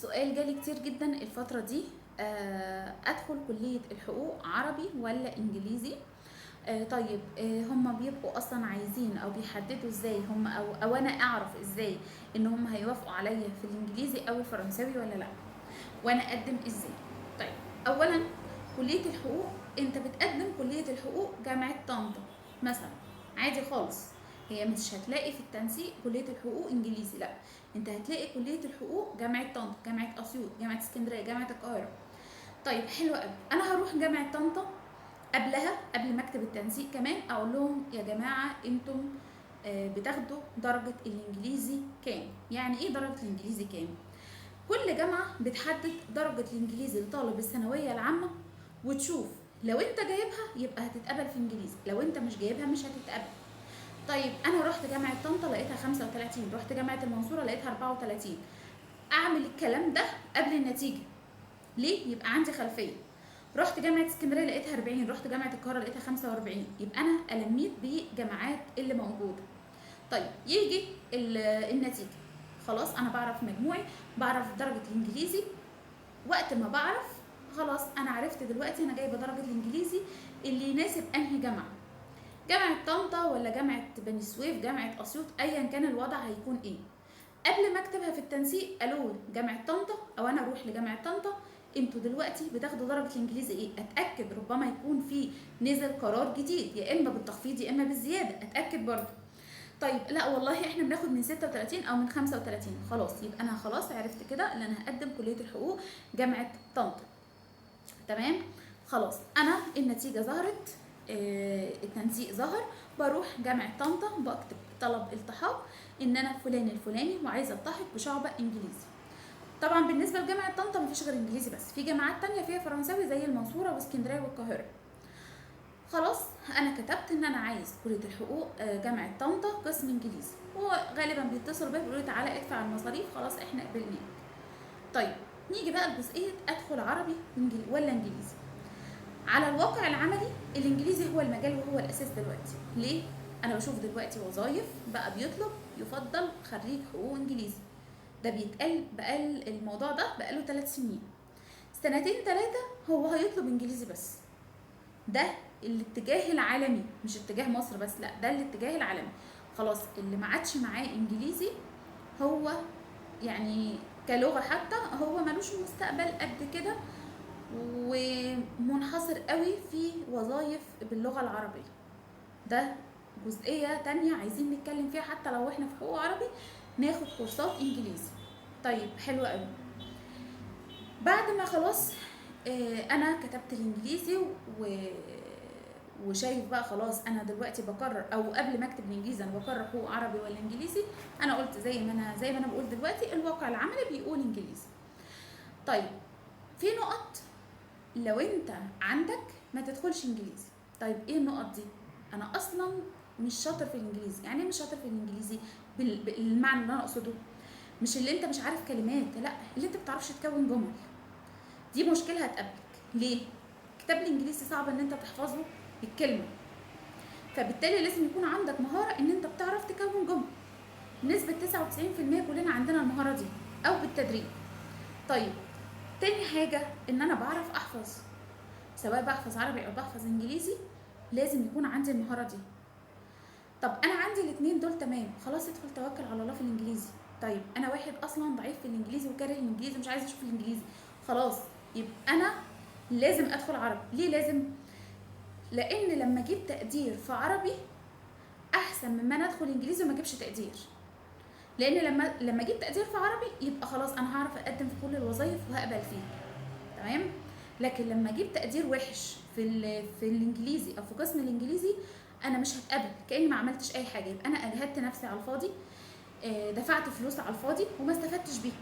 سؤال جالي كتير جدا الفترة دي، ادخل كلية الحقوق عربي ولا انجليزي؟ طيب، هما بيبقوا اصلا عايزين او بيحددوا ازاي هم او انا اعرف ازاي ان هم هيوافقوا عليا في الانجليزي او الفرنساوي ولا لا، وانا اقدم ازاي؟ طيب، اولا كلية الحقوق انت بتقدم كلية الحقوق جامعة طنطا مثلا، عادي خالص. هي مش هتلاقي في التنسيق كلية الحقوق انجليزي، لا، انت هتلاقي كلية الحقوق جامعة طنطا، جامعة اسيوط، جامعة اسكندرية، جامعة القاهرة. طيب حلو قوي، انا هروح جامعة طنطا قبلها، قبل مكتب التنسيق كمان، اقول لهم يا جماعة انتم بتاخدوا درجة الانجليزي كام؟ يعني ايه درجة الانجليزي كام؟ كل جامعة بتحدد درجة الانجليزي لطالب الثانوية العامة، وتشوف لو انت جايبها يبقى هتتقبل في انجليزي، لو انت مش جايبها مش هتتقبل. طيب انا رحت جامعة طنطا لقيتها 35، رحت جامعة المنصورة لقيتها 34. اعمل الكلام ده قبل النتيجة ليه؟ يبقى عندي خلفية. رحت جامعة اسكندرية لقيتها 40، رحت جامعة القاهرة لقيتها 45، يبقى انا ألميت بجامعات اللي موجودة. طيب يجي النتيجة، خلاص انا بعرف مجموعي، بعرف درجة الانجليزي. وقت ما بعرف خلاص انا عرفت دلوقتي انا جايبة درجة الانجليزي اللي يناسب انهي جامعة، جامعة طنطا ولا جامعة بني سويف، جامعة اسيوط، ايا كان الوضع هيكون ايه. قبل ما اكتبها في التنسيق الو جامعة طنطا او انا اروح لجامعة طنطا، انتوا دلوقتي بتاخدوا درجة الانجليزي ايه؟ اتاكد، ربما يكون في نزل قرار جديد يا اما بالتخفيض يا اما بالزيادة، اتاكد برضه. طيب لا والله احنا بناخد من 36 او من 35، خلاص يبقى انا خلاص عرفت كده ان انا هقدم كلية الحقوق جامعة طنطا. تمام، خلاص انا النتيجة ظهرت، التنسيق ظهر، بروح جامعة طنطا بكتب طلب التحاق ان انا فلان الفلاني وعايزة التحق بشعبة انجليزي. طبعا بالنسبة لجامعة طنطا مفيش غير انجليزي بس، في جامعات تانية فيها فرنساوي زي المنصورة واسكندرية والقاهرة. خلاص انا كتبت ان انا عايز كلية الحقوق، جامعة طنطا قسم انجليزي، وغالبا بيتصلوا بيا بيقولوا لي تعالى ادفع المصاريف، خلاص احنا قبلناك. طيب نيجي بقى لجزئية ادخل عربي ولا انجليزي. على الواقع العملي الانجليزي هو المجال وهو الاساس دلوقتي. ليه؟ انا بشوف دلوقتي وظايف بقى بيطلب يفضل خريج حقوق انجليزي، ده بيتقال بقال الموضوع ده بقاله 3 سنين، سنتين 3 هو هيطلب انجليزي بس. ده الاتجاه العالمي، مش اتجاه مصر بس، لا ده الاتجاه العالمي. خلاص اللي ما عادش معاه انجليزي هو كلغة حتى هو ملوش مستقبل قد كده، ومنحصر قوي في وظايف باللغة العربية. ده جزئية تانية عايزين نتكلم فيها، حتى لو احنا في حقوق عربي ناخد كورسات انجليزي. طيب حلو قوي. بعد ما خلاص، انا كتبت الانجليزي وشايف بقى خلاص انا دلوقتي بقرر، او قبل ما اكتب الانجليزي انا بقرر حقوق عربي ولا انجليزي. انا قلت زي ما انا بقول دلوقتي الواقع العملي بيقول انجليزي. طيب في نقط لو انت عندك ما تدخلش انجليزي. طيب ايه النقط دي؟ انا اصلا مش شاطر في الانجليزي. يعني ايه مش شاطر في الانجليزي؟ بالمعنى اللي انا اقصده مش اللي انت مش عارف كلمات، لا اللي انت بتعرفش تكون جمل. دي مشكلة هتقابلك. ليه؟ كتاب الانجليزي صعب ان انت تحفظه الكلمة، فبالتالي لازم يكون عندك مهارة ان انت بتعرف تكون جمل. نسبة تسعة وتسعين في المية كلنا عندنا المهارة دي او بالتدريب. طيب تاني حاجة ان انا بعرف احفظ، سواء بحفظ عربي او بحفظ انجليزي لازم يكون عندي المهارة دي. طب انا عندي الاتنين دول تمام، خلاص ادخل توكل على الله في الانجليزي. طيب انا واحد اصلا ضعيف في الانجليزي وكاره الانجليزي ومش عايز اشوف الانجليزي، خلاص يبقى انا لازم ادخل عربي. ليه لازم؟ لان لما اجيب تقدير في عربي احسن مما انا ادخل انجليزي وما اجيبش تقدير، لان لما اجيب تقدير في عربي يبقى خلاص انا هعرف اقدم في كل الوظايف وهقبل فيها، تمام. لكن لما اجيب تقدير وحش في الانجليزي او في قسم الانجليزي انا مش هتقبل، كاني ما عملتش اي حاجة، يبقى انا اجهدت نفسي على الفاضي، دفعت فلوس على الفاضي وما استفدتش بيها،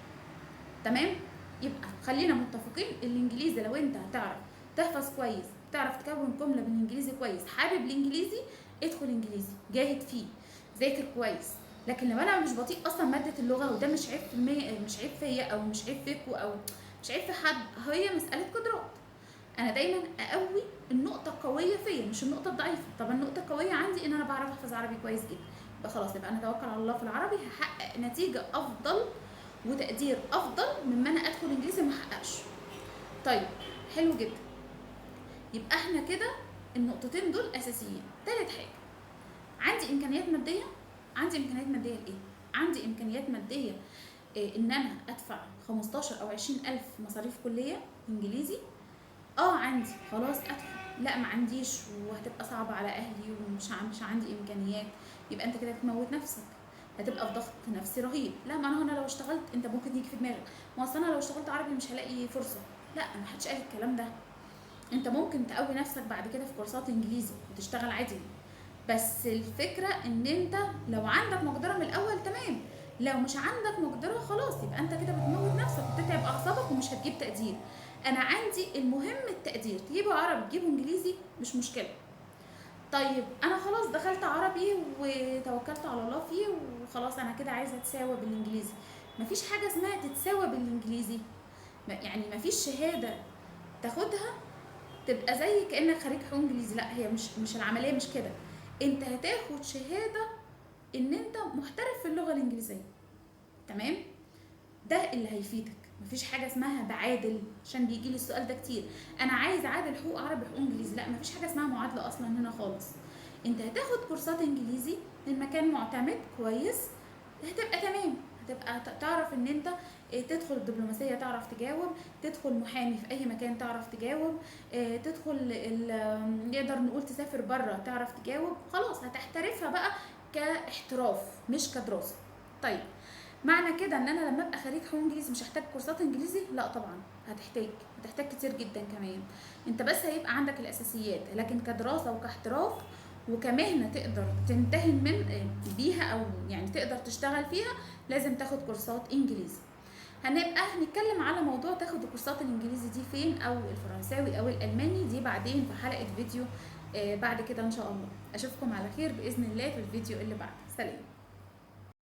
تمام. يبقى خلينا متفقين الانجليزي لو انت هتعرف تحفظ كويس، تعرف تكون جملة بالانجليزي كويس، حابب الانجليزي ادخل انجليزي، جاهد فيه، ذاكر كويس. لكن لو انا مش بطيء اصلا مادة اللغة، وده مش عيب في المية، مش عيب فيا او مش عيب فيكو او مش عيب في حد، هي مسالة قدرات. انا دايما اقوي النقطة القوية فيا مش النقطة الضعيفة. طب النقطة القوية عندي ان انا بعرف احفظ عربي كويس جدا، يبقى خلاص يبقى انا اتوكل على الله في العربي، هحقق نتيجة افضل وتقدير افضل مما انا ادخل انجليزي ما احققش. طيب حلو جدا، يبقى احنا كده النقطتين دول اساسيين. تالت حاجة، عندي امكانيات مادية. عندي امكانيات مادية لايه؟ عندي امكانيات مادية ان انا ادفع 15 او 20 الف مصاريف كليه انجليزي. عندي، خلاص ادخل. لا ما عنديش وهتبقى صعبة على اهلي ومش مش عندي امكانيات، يبقى انت كده هتموت نفسك، هتبقى في ضغط نفسي رهيب. لا ما انا هنا لو اشتغلت، انت ممكن يجي في دماغك ما اصل انا لو اشتغلت عربي مش هلاقي فرصة. لا، ما حدش قال الكلام ده. انت ممكن تقوي نفسك بعد كده في كورسات انجليزي وتشتغل عادي، بس الفكرة ان انت لو عندك مقدره من الاول تمام، لو مش عندك مقدره خلاص يبقى انت كده بتموت نفسك وبتتعب اعصابك ومش هتجيب تقدير. انا عندي المهم التقدير، تجيبه عربي تجيبه انجليزي مش مشكلة. طيب انا خلاص دخلت عربي وتوكلت على الله فيه وخلاص انا كده عايزه اتساوى بالانجليزي. مفيش حاجة اسمها تتساوى بالانجليزي، يعني مفيش شهادة تاخدها تبقى زي كانك خريج حقوق انجليزي. لا، هي مش العملية مش كده. انت هتاخد شهادة ان انت محترف في اللغة الانجليزية، تمام؟ ده اللي هيفيدك. مفيش حاجة اسمها بعادل، عشان بيجي لي السؤال ده كتير، انا عايز اعادل حقوق عربي حقوق انجليزي. لا، مفيش حاجة اسمها معادلة اصلا هنا خالص. انت هتاخد كورسات انجليزي من مكان معتمد كويس، هتبقى تمام، هتبقى تعرف ان انت تدخل الدبلوماسية تعرف تجاوب، تدخل محامي في اي مكان تعرف تجاوب، تدخل نقدر نقول تسافر بره تعرف تجاوب. خلاص هتحترفها بقى كاحتراف مش كدراسه. طيب معنى كده ان انا لما ابقى خريج حقوق انجليزي مش هحتاج كورسات انجليزي؟ لا طبعا هتحتاج كتير جدا كمان. انت بس هيبقى عندك الاساسيات، لكن كدراسه وكاحتراف وكمهنه تقدر تمتهن من بيها او يعني تقدر تشتغل فيها لازم تاخد كورسات انجليزي. هنبقى هنتكلم على موضوع تاخد الكورسات الانجليزي دي فين، او الفرنساوي او الالماني دي بعدين في حلقة فيديو بعد كده ان شاء الله. اشوفكم على خير باذن الله في الفيديو اللي بعده. سلام.